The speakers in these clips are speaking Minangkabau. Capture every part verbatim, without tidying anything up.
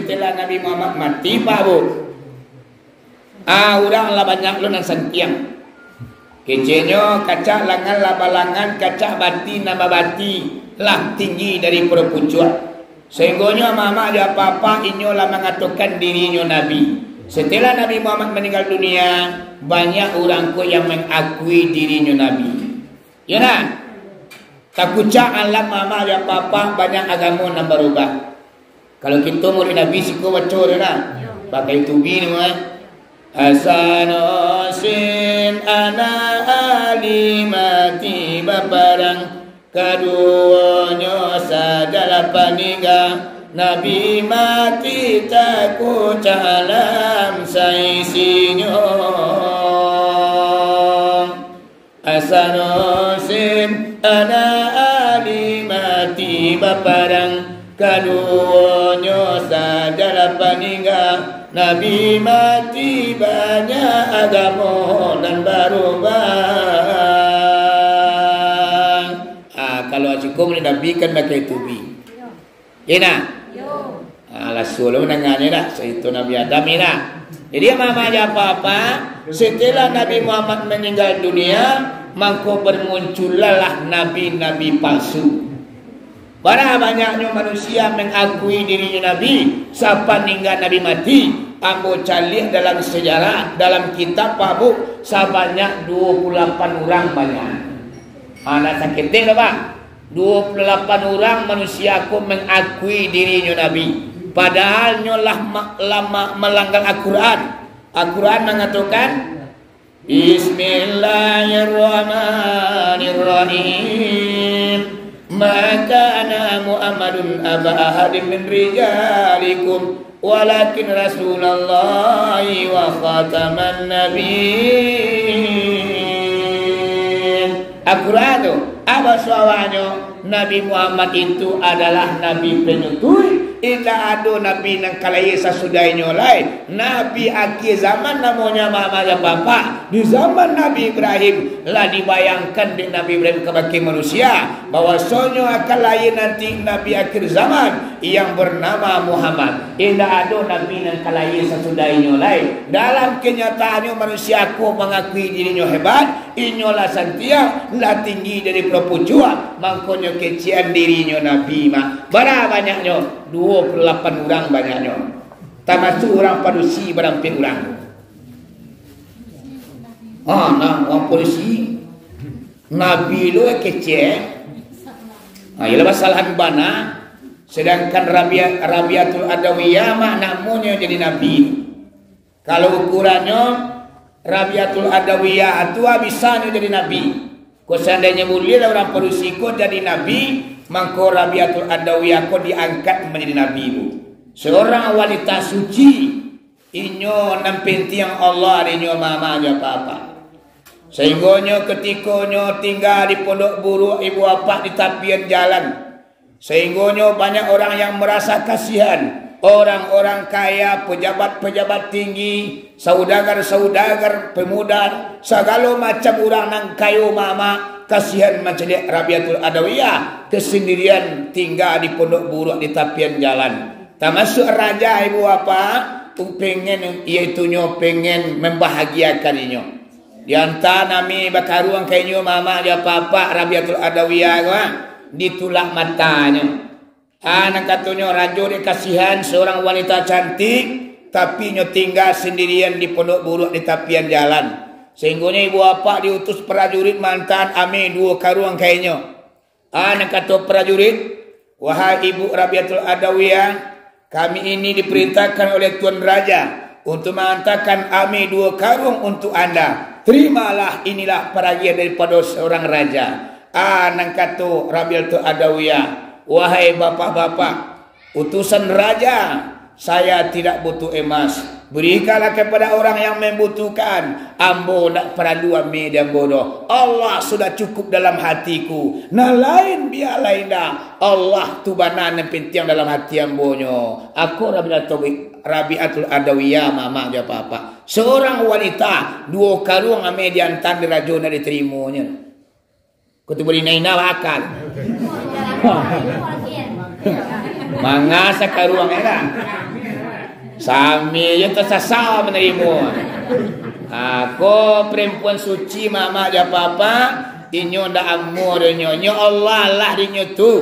Setelah Nabi Muhammad mati, Pak Bu, ah, urang lah banyak lo nan santiang. Kecenyo, kacak langan lah balangan, kacak bati nan babati, lah tinggi dari pado pucuak. Sainggonyo amak-amak jo apak-apak inyo lah mangatokan dirinyo nabi. Setelah Nabi Muhammad maninggal dunia, banyak urang ko yang mangakui dirinyo nabi. Yo nah, takucak alam amak jo apak-apak, banyak agamo nan barubah. Kalau kito murid Nabi siko baco tu nah, pakai tubi ni, eh. Hasan Husin anak Halimati baparang, kaduonyo sajalah paningga, Nabi mati takucak alam saisinyo. Hasan Husin anak Halimati baparang, kaduonyo sajalah paningga, Nabi mati banyak agamo nan barubah. Ah, kalau siko murid Nabi kan pakai tubi. Yo nah. Yo. Ah, lasu lo mandanganyo dah, carito Nabi Adam ni dah. Jadi, amak-amak jo apak-apak, setelah Nabi Muhammad maninggal dunia, mangko barmunculanlah nabi-nabi palsu. Bara banyaknyo manusia mangakui dirinyo nabi, sapaningga Nabi mati, ambo caliak dalam sejarah, dalam kitab Pak Bu, sabanyak duo puluah lapan urang banyak. Ah, ndak saketek doh, Pak. Duo puluah lapan urang manusia ko mangakui dirinyo nabi, padahal nyo lah ma-, lah ma-, malanggar Al-Quran. Al-Quran mangatokan, Bismillahirrahmanirrahim. Ma kana Muhammadun aba ahadin min rijalikum, walakin Rasulallahi wa khataman nabiyyin. Al-Quran tu, apa suaranyo? Nabi Muhammad itu adalah nabi panyutuik. Indak ado nabi nan ka lahia sasudah inyo lai. Nabi akhir zaman namonyo Muhammad Bapak. Di zaman Nabi Ibrahim, lah dibayangkan dek Nabi Ibrahim kabake manusia, bahwasonyo akan lahia nanti nabi akhir zaman yang bernama Muhammad. Indak ado nabi nan ka lahia sasudah inyo lai. Dalam kenyataannyo, manusia ko mangakui dirinyo hebat, inyo lah santiang, lah tinggi dari pado pucuak, mangkonyo kecekan dirinyo nabi mah. Bara banyaknyo? Duo puluah lapan urang banyaknyo. Tamasuak urang padusi barampek urang. Ah, nah, urang padusi. Nabi lo kecek. Ah, iyolah basalahan bana. Sedangkan Rabia-, Rabiatul Adawiyah mah namonyo jadi nabi. Kalau ukurannyo, Rabiatul Adawiyah tu bisanyo jadi nabi. Kok seandainyo buliah lah urang padusi ko jadi nabi, mangko Rabiatul Adawiyah ko diangkat manjadi nabi, Bu. Seorang wanita suci, inyo nan pintiang Allah dek inyo mama jo papa. Sainggonyo katiko nyo tingga di pondok buruak ibu apak di tapian jalan, sainggonyo banyak urang yang marasa kasihan, urang-urang kaya, pejabat-pejabat tinggi, saudagar-saudagar, pemuda, sagalo macam urang nan kayo mama, kasihan mancaliak Rabiatul Adawiyah kesendirian tingga di pondok buruak di tapian jalan. Tamasuak raja ibu apak, tu pengen, iaitunyo pengen mambahagiakan inyo. Diantaan ame bakaruang ka inyo mama jo papa Rabiatul Adawiyah ko, ah, ditulak matanyo. Ah, nan katonyo rajo dek kasihan seorang wanita cantik, tapi inyo tingga sendirian di pondok buruak di tapian jalan. Sainggonyo ibu apak diutus prajurit maantaan ame duo karuang ka inyo. Ah, nan kato prajurit, "Wahai Ibu Rabiatul Adawiyah, kami ini diperintahkan oleh Tuan Raja untuk maantakan ame duo karuang untuk Anda. Terimalah, inilah paragian daripado seorang raja." Ah, nan kato Rabiatul Adawiyah, "Wahai bapak-bapak, utusan raja, saya tidak butuh emas. Berikanlah kepada orang yang membutuhkan. Ambo ndak paralu ame di ambo doh. Allah sudah cukup dalam hatiku. Nan lain biarlah indak. Allah tu bana nan pintiang dalam hati ambo nyo." Ako Rabiatul, Rabiatul Adawiyah, mama jo papa. Seorang wanita, duo karuang ame diantaan di rajo, ndak diterimonyo. Ko tu bari ina-ina baakal. Manga sakaruang, ya kan? Sami je tasasa manarimo. Ha, ko perempuan suci, mamak jo apak-apak, inyo ndak ambo doh inyo, inyo Allah lah dinyo tu.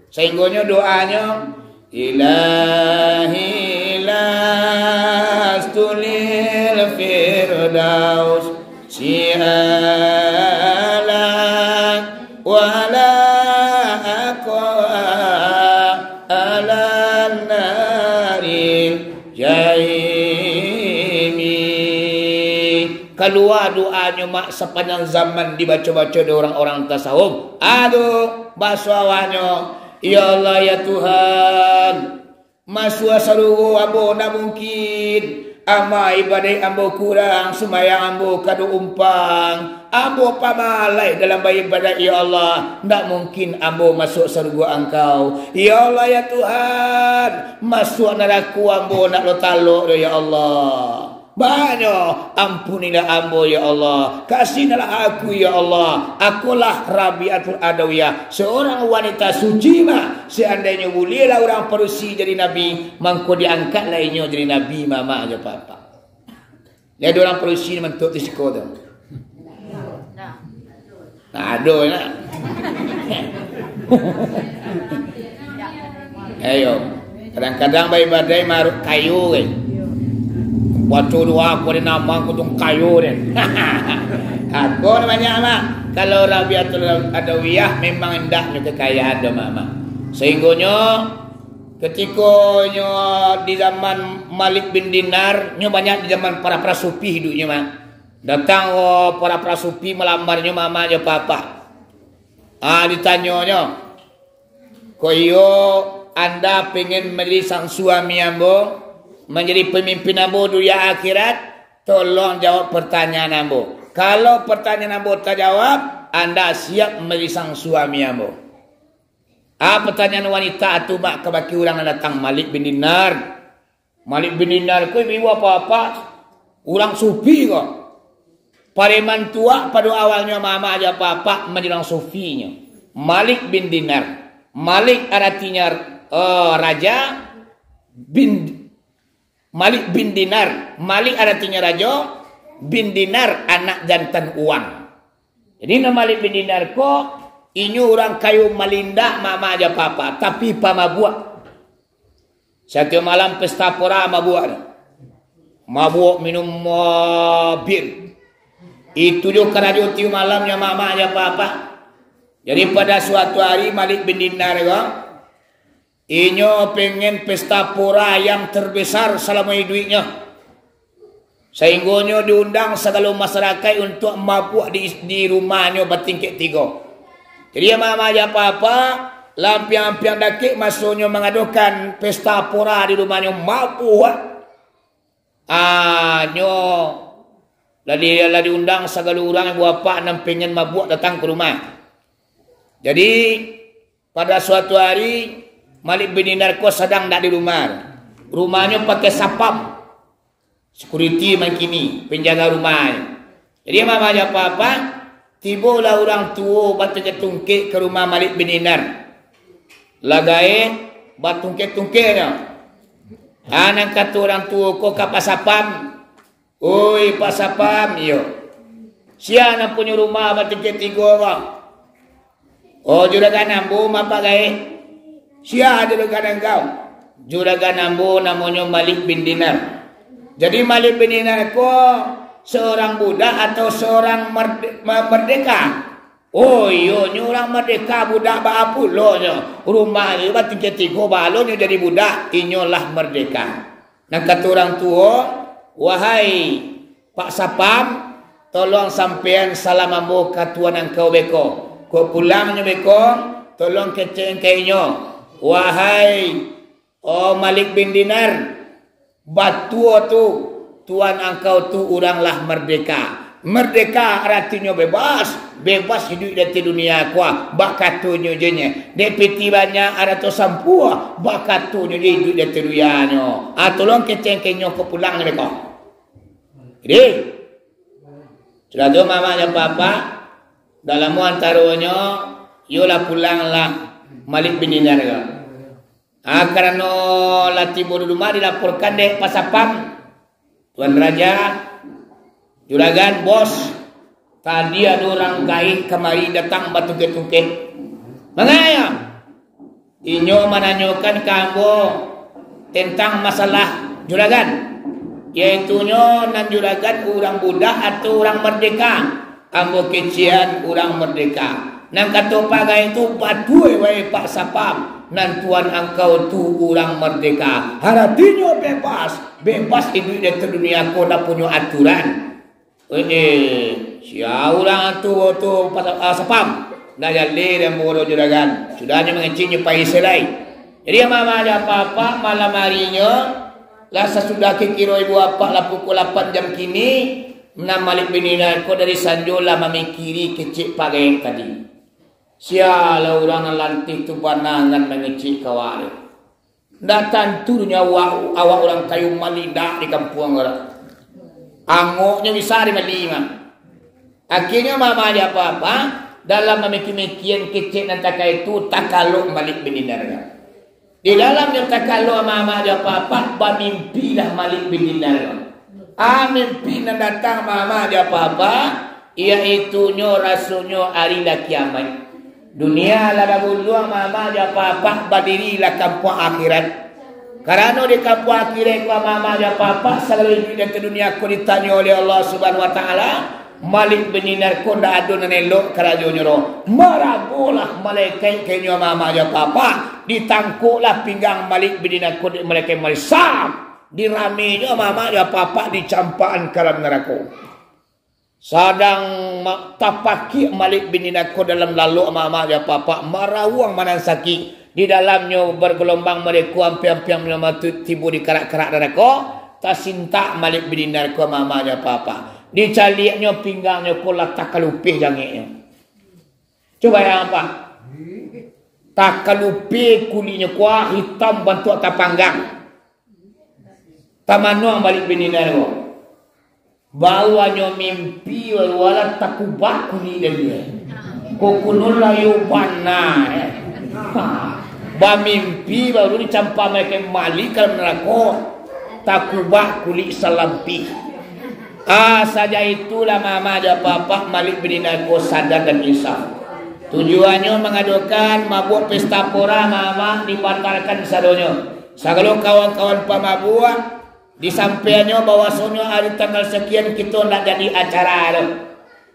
Sainggonyo doanyo, "Ilahi lastu lil firdaus si'ala wala aqwa alan naril jaimi." Kalua doanyo, mak, sapanjang zaman dibaco-baco dek urang-urang tasawuf. Ado baso awanyo, "Ya Allah, ya Tuhan, masuak sarugo ambo ndak mungkin. Amal ibadaik ambo kurang, sumbayang ambo kado umpang. Ambo pamalai dalam baibadaik, ya Allah. Ndak mungkin ambo masuak sarugo Angkau. Ya Allah, ya Tuhan, masuak narako ambo ndak lo talok doh, ya Allah. Banyak, ampunilah ambo, ya Allah. Kasihanlah aku, ya Allah. Akulah Rabiatul Adawiyah, seorang wanita suci, mak. Seandainyo buliahlah urang padusi jadi nabi, mangko diangkatlah inyo jadi nabi, mamak jo apak-apak." Jadi urang padusi ni mantuk tu siko tu. Nah, ado nak. Ayo. Kadang-kadang baibadaik maruak kayo, kan. Baco doa, ko den amal, ko tu kayo, den. Apo namonyo, mak? Kalau Rabiatul Adawiyah memang indaknyo kekayaan tu, mak, mak. Sainggonyo, ketiko nyo di zaman Malik bin Dinar, nyo banyak di zaman para-para sufi iduiknyo, mak. Datang, oh, para-para sufi malamarnyo, mamak jo apak-apak. Ah, ditanyo nyo, "Kok iyo, anda pengen menjadi sang suami ambo, menjadi pemimpin ambo dunia akhirat? Tolong jawab pertanyaan ambo. Kalau pertanyaan ambo tajawab, anda siap menjadi sang suami ambo." Ah, pertanyaan wanita tu, mak, kabake urang nan datang, Malik bin Dinar. Malik bin Dinar ko ibo-ibo apak-apak, urang sufi ko. Pareman tuak pado awalnyo, mamak jo apak-apak, manjadi urang sufinyo. Malik bin Dinar. Malik aratinyo, eh, raja, bin, Malik bin Dinar. Malik aratinyo rajo, bin Dinar anak jantan uang. Jadi, nan Malik bin Dinar ko, inyo urang kayo malindak, mamak jo apak-apak, tapi pamabuak. Satiok malam pesta pora mabuak tu. Mabuak minum, ah, bir. Itu jo karajo tiok malamnyo, mamak jo apak-apak. Jadi, pada suatu hari Malik bin Dinar ko, inyo pengen pesta pora yang terbesar salamo iduiknyo. Sainggonyo diundang sagalo masarakaik untuak mabuak di, di rumahnyo batingkek tigo. Jadi, mamak jo apak-apak, lah ampiang-ampiang dakek masonyo mangadokan pesta pora di rumahnyo, mabuak. Ah, nyo lah di, lah diundang sagalo urang, ibo apak nan pengen mabuak datang ka rumah. Jadi, pada suatu hari, Malik bin Dinar ko sadang ndak di rumah. Rumahnyo pakai sapam. Security mangkini, penjaga rumah. Jadi, mamak jo apak-apak, tibolah urang tuo batungkek-tungkek ka rumah Malik bin Dinar. Lah gaek batungkek-tungkeknyo. Ah, nan kato urang tuo ko ka Pak Sapam, "Oi, Pak Sapam, iyo. Sia nan punyo rumah batingkek tigo ko?" "Oh, juragan ambo, mapak gaek." "Sia juragan angkau?" "Juragan ambo namonyo Malik bin Dinar." "Jadi, Malik bin Dinar ko seorang budak atau seorang merde-, me-, merdeka?" "Oh, iyo, nyo urang merdeka, budak baa pulo nyo. Rumah inyo batingkek tigo, baa lo nyo jadi budak, inyo lah merdeka." Nan kato urang tuo, "Wahai Pak Sapam, tolong sampean salam ambo ka tuan angkau beko. Kok pulang nyo beko, tolong kecek ka inyo, 'Wahai, oh, Malik bin Dinar, batua tu, tuan angkau tu urang lah merdeka.'" Merdeka aratinyo bebas, bebas iduik di ateh dunia ko, bak katonyo je nyo. Dek piti banyak, arato sampua, bak katonyo je iduik di ateh dunia nyo. Ah, tolong kecek ka inyo kok pulang nyo beko. Jadi, sudah tu, mamak jo apak-apak, dak lamo antaronyo, iyolah pulanglah Malik bin Dinar ko. Ah, karano lah tibo di rumah, dilaporkan dek Pak Satpam, Tuan Raja, Juragan, Bos, tadi ado urang gaek kamari datang batungkek-tungkek. Mangaya? Inyo mananyokan ka ambo tentang masalah Juragan, yaitunyo nan Juragan urang budak atau urang mardeka. Ambo kecekan urang mardeka. Nan kato Pak Gaek tu batua, wahai Pak Satpam. Nan tuan angkau tu urang mardeka. Aratinyo bebas. Bebas iduik di ateh dunia ko, ndak punyo aturan. Eh, eh, sia urang tu, tu, Pak, ah, Satpam? Ndak jaleh dek ambo doh, Juragan. Sudahnyo mangecek nyo pai se lai. Jadi, ama-ama jo apak-apak, malam arinyo, lah sasudah kiro-kiro ibu apak lah pukul lapan jam kini, nan Malik bin Dinar ko dari sanjo lah mamikiri kecek Pak Gaek tadi. Sialah urang nan lantih tu bana nan mangecek ka awak tu. Ndak tantu nyo awak, awak urang kayo malidak di kampuang ko. Angoknyo bisa di mali mah. Akhirnyo, ama-ama jo apak-apak, dalam mamikir-mikir kecek nan takah itu, takalok Malik bin Dinar. Di dalamnyo takalok, ama-ama jo apak-apak, bamimpilah Malik bin Dinar. Ah, mimpi nan datang, ama-ama jo apak-apak, yaitunyo rasonyo ari lah kiamaik. Dunia lah baguluang, ama-ama jo apak-apak, badirilah kampuang akhirat. Karano di kampuang akhirat ko, ama-ama jo apak-apak, sagalo iduik di ateh dunia ko ditanyo oleh Allah Subhanahu Wa Taala. Malik bin Dinar ko ndak ado nan elok karajonyo doh. Marabolah malaikat ka inyo, ama-ama jo apak-apak. Ditangkoklah pinggang Malik bin Dinar ko dek malaikat Malik. Sam! Diramenyo, ama-ama jo apak-apak, dicampakan ka dalam narako. Sadang ma-, tapakik Malik bin Dinar ko dalam lalok, ama-ama jo apak-apak, marawuang manan sakik. Di dalamnyo bagalombang, mareko ampiang-ampiang manyamatuik tibo di karak-karak narako. Tasintak Malik bin Dinar ko, ama-ama jo apak-apak. Dicaliaknyo pinggangnyo ko lah takalupeh jangeknyo. Cubo bayangkan, Pak. Takalupeh kuliknyo ko, hitam bantuak tapanggang. Tamanuang Malik bin Dinar ko. Baru hanyo mimpi, baru alah takubak kulik den tu. Ko kuno layo bana, eh. Ha. Bamimpi baru dicampa malaikat Malik ka dalam narako. Takubak kulik salampih. Ah, sajak itulah, ama-ama jo apak-apak, Malik bin Dinar ko sadar dan insaf. Tujuannyo mangadokan mabuak pesta pora, ama-ama, dibatalkan sadonyo. Sagalo kawan-kawan pamabuak, disampaiannyo bahwasonyo ari tanggal sakian kito ndak jadi acara tu.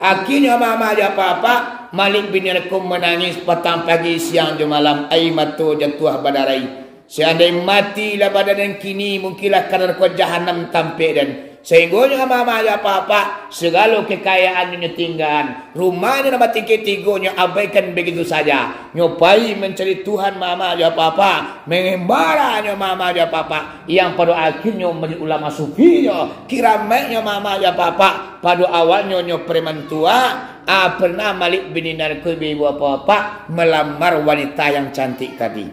Akhirnyo, ama-ama jo apak-apak, Malik bin Dinar ko manangih patang pagi, siang jo malam, aia mato jatuah badarai. Seandai mati lah badan den kini, mungkinlah ka narako jahanam tampek den. Sahinggonyo, ama-ama jo apak-apak, sagalo kekayaannyo nyo tinggaan. Rumahnyo nan batingkek tigo nyo abaikan bagitu saja. Nyo pai mancari Tuhan, ama-ama jo apak-apak. Mangembara nyo, ama-ama jo apak-apak. Yang pado akhirnyo manjadi ulama sufi nyo. Kiramaiknyo, ama-ama jo apak-apak. Pado awalnyo nyo preman tuak. Ah, pernah Malik bin Dinar ko, ibu-ibu, apak-apak, malamar wanita yang cantik tadi.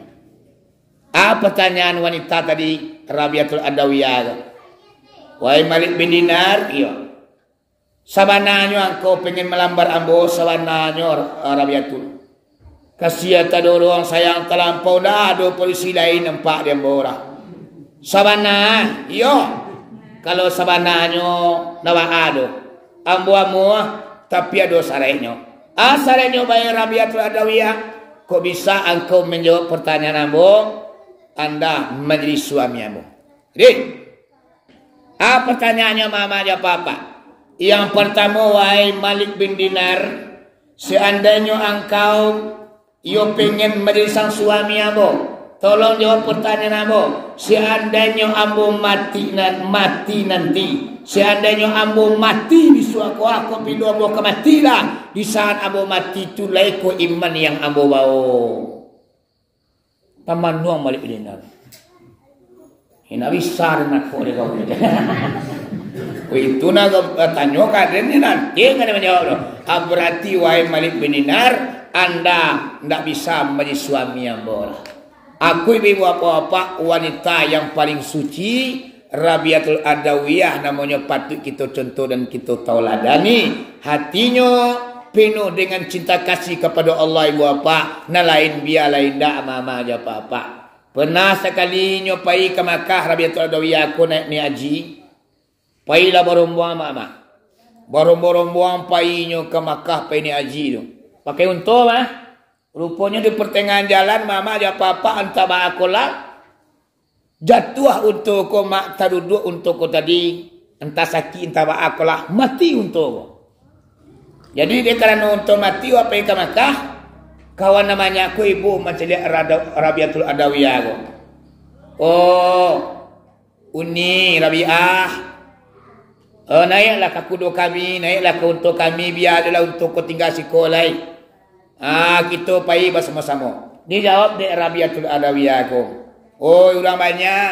Ah, pertanyaan wanita tadi, Rabiatul Adawiyah tu. Wahai Malik bin Dinar, iyo. Sabananyo angkau pengen malambar ambo, sabananyo, Rabiatul. Kasian tadorong, sayang talampau, ndak ado polisi lain nampak di ambo lah. Sabana, iyo. Kalau sabananyo, ndak baa doh. Ambo amuah, tapi ado saraiknyo. Ah, saraiknyo, bae Rabiatul Adawiyah, kok bisa angkau manjawab pertanyaan ambo, anda manjadi suami ambo. Jadi, ah, pertanyaannyo, ama-ama jo apak-apak. Yang pertamo, wahai Malik bin Dinar, seandainyo angkau iyo pengen manjadi sang suami ambo, tolong jawab pertanyaan ambo. Seandainyo ambo mati nan-, mati nanti, seandainyo ambo mati bisuak ko, ah, kok pilu ambo ka mati lah. Di saat ambo mati tu, lai ko iman yang ambo bawo. Tamanuang Malik bin Dinar. Indak bisa den nakok dek kau. Itu nah, tanyo ka den ni, nanti ka den manjawab tu. Ah, berarti, wahai Malik bin Dinar, anda ndak bisa manjadi suami ambo lah. Aku, ibu-ibu, apak-apak, wanita yang paling suci, Rabiatul Adawiyah namonyo, patuik kito contoh dan kito tauladani. Hatinyo penuh dengan cinta kasih kapado Allah, ibu apak. Nan lain bialah indak, ama-ama jo apak-apak. Pernah sakali inyo pai ka Makkah, Rabiatul Adawiyah ko naiak, naiak haji. Pailah barombongan, Mak, Mak. Barombongan-rombongan pai inyo ka Makkah, pai naiak haji tu. Pakai unto, mah. Ruponyo di partangahan jalan, Mak, Mak, jo Apak-apak, antah baa ko lah, jatuah unto ko, Mak, taduduak unto ko tadi, antah sakik, antah baa ko lah, mati unto ko. Jadi, dek karano unto mati, wak pai ka Makkah, kawan namonyo ko ibo mancaliak Rada-, Rabiatul Adawiyah ko. Oh, Uni Rabiah, oh, naiaklah ka kudo kami, naiaklah ka unto kami, bia jolah unto ko tingga siko lai. Ah, kito pai basamo-samo. Dijawab dek Rabiatul Adawiyah ko, "Oi urang banyak,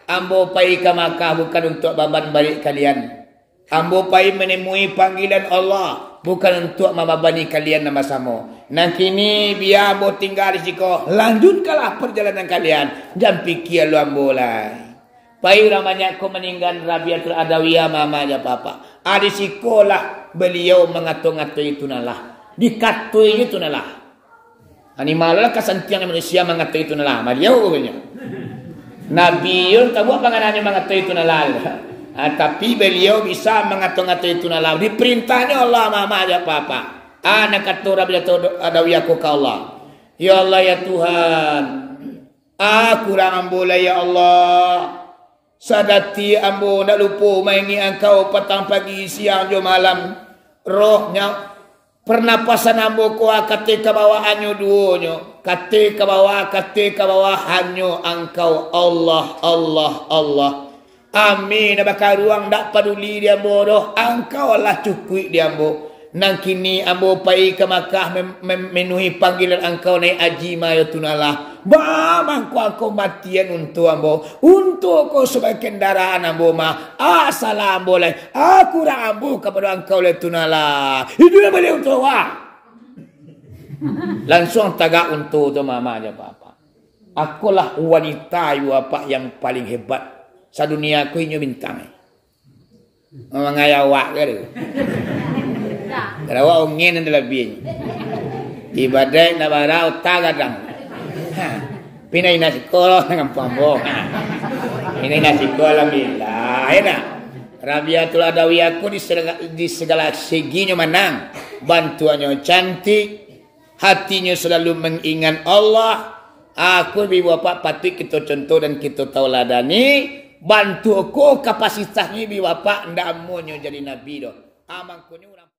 ambo pai ka Makkah bukan untuak baban baliak kalian. Ambo pai manemui panggilan Allah, bukan untuak mambabani kalian nan basamo. Nan kini, bia ambo tingga di siko, lanjutkanlah parjalanan kalian, jan pikia lo ambo lai." Pai urang banyak ko maninggan Rabiatul Adawiyah, Mak, Mak, jo Apak-apak. Ah, di sikolah baliau mangato-ngato itu nan lah. Dikatoi itu nan lah. Animal lah kasantiang manusia mangato itu nan lah. Baliau ko nyo. Nabi yo tabuak pangananyo mangato itu nan lah. Ah, tapi baliau bisa mangato-ngato itu nan lah. Diparintahnyo Allah, Mak, Mak, jo Apak-apak. Ah, nan kato Rabiatul Adawiyah ko ka Allah, "Ya Allah, ya Tuhan, ah, kurang ambo lai, ya Allah. Sadati ambo ndak lupo maingek Angkau patang, pagi, siang, jo malam. Rohnyo, parnapasan ambo ko, ah, kateh ka bawah hanyo duonyo. Kateh ka bawah, kateh ka bawah, hanyo Angkau, Allah, Allah, Allah. Amin, bakaruang ndak paduli di ambo doh. Angkau lah cukuik di ambo. Nan kini ambo pai ka Makkah mem-, mem-, menuhi panggilan Angkau naiak haji mayo tu nan lah. Baa mangko Angkau matian unto ambo? Unto ko sabagai kandaraan ambo mah. Ah, salah ambo lai. Ah, kurang ambo kapado Angkau lai tu nan lah." Itu nan baliau unto, wah. Lansuang tagak unto tu, Mak, Mak, jo Apak-apak. Akolah wanita, ibu bapak, yang paling hebat. Sadunia ko inyo bintang. Mangai awak ka tu. Kalau awak ongin nan talabiah. Ibadat nak bara utak gadang. Ha. Pindah inah sikolah nan kampuang ambo. Ha. Pindah inah sikolah, alhamdulillah. Ya nak? Rabiatul Adawiyah ko di segala, di segala seginyo manang. Bantuaknyo cantik. Hatinyo salalu mangingat Allah. Aku, ibu bapak, patuik kito contoh dan kito tauladani. Bantuak ko kapasitasnyo, ibu bapak, ndak amuahnyo jadi nabi doh. Ah, mangkonyo urang